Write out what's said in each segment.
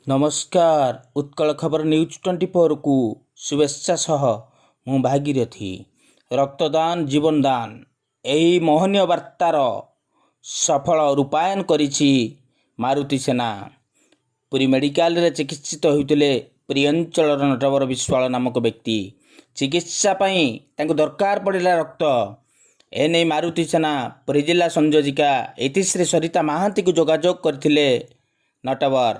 ନମସ୍କାର, ଉତ୍କଳ ଖବର ନ୍ୟୁଜ୍ 24କୁ ଶୁଭେଚ୍ଛା ସହ ମୁଁ ଭାଗୀରଥୀ। ରକ୍ତଦାନ ଜୀବନଦାନ, ଏହି ମହନୀୟ ବାର୍ତ୍ତାର ସଫଳ ରୂପାୟନ କରିଛି ମାରୁତି ସେନା। ପୁରୀ ମେଡ଼ିକାଲରେ ଚିକିତ୍ସିତ ହେଉଥିଲେ ପୁରୀ ଅଞ୍ଚଳର ନଟବର ବିଶ୍ୱାଳ ନାମକ ବ୍ୟକ୍ତି। ଚିକିତ୍ସା ପାଇଁ ତାଙ୍କୁ ଦରକାର ପଡ଼ିଲା ରକ୍ତ। ଏନେଇ ମାରୁତି ସେନା ପୁରୀ ଜିଲ୍ଲା ସଂଯୋଜିକା ଇତିଶ୍ରୀ ସରିତା ମହାନ୍ତିଙ୍କୁ ଯୋଗାଯୋଗ କରିଥିଲେ ନଟବର।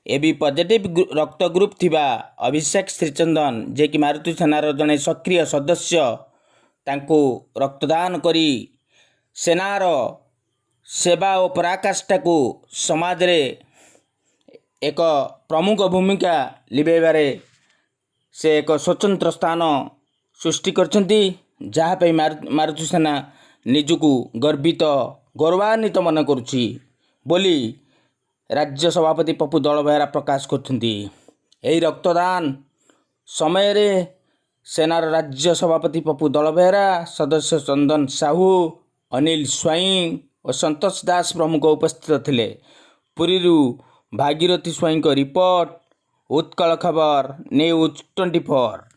ଏ ବି ପଜିଟିଭ୍ ରକ୍ତ ଗ୍ରୁପ୍ ଥିବା ଅଭିଷେକ ଶ୍ରୀଚନ୍ଦନ, ଯିଏକି ମାରୁତି ସେନାର ଜଣେ ସକ୍ରିୟ ସଦସ୍ୟ, ତାଙ୍କୁ ରକ୍ତଦାନ କରି ସେନାର ସେବା ଓ ପରାକାଷ୍ଠାକୁ ସମାଜରେ ଏକ ପ୍ରମୁଖ ଭୂମିକା ଲିଭେଇବାରେ ସେ ଏକ ସ୍ୱତନ୍ତ୍ର ସ୍ଥାନ ସୃଷ୍ଟି କରିଛନ୍ତି, ଯାହା ପାଇଁ ମାରୁତି ସେନା ନିଜକୁ ଗର୍ବିତ, ଗୌରବାନ୍ୱିତ ମନେ କରୁଛି ବୋଲି ରାଜ୍ୟ ସଭାପତି ପପୁ ଦଳବେହେରା ପ୍ରକାଶ କରିଛନ୍ତି। ଏହି ରକ୍ତଦାନ ସମୟରେ ସେନାର ରାଜ୍ୟ ସଭାପତି ପପୁ ଦଳବେହେରା, ସଦସ୍ୟ ଚନ୍ଦନ ସାହୁ, ଅନିଲ ସ୍ୱାଇଁ ଓ ସନ୍ତୋଷ ଦାସ ପ୍ରମୁଖ ଉପସ୍ଥିତ ଥିଲେ। ପୁରୀରୁ ଭାଗୀରଥୀ ସ୍ୱାଇଁଙ୍କ ରିପୋର୍ଟ, ଉତ୍କଳ ଖବର ନ୍ୟୁଜ୍ 24।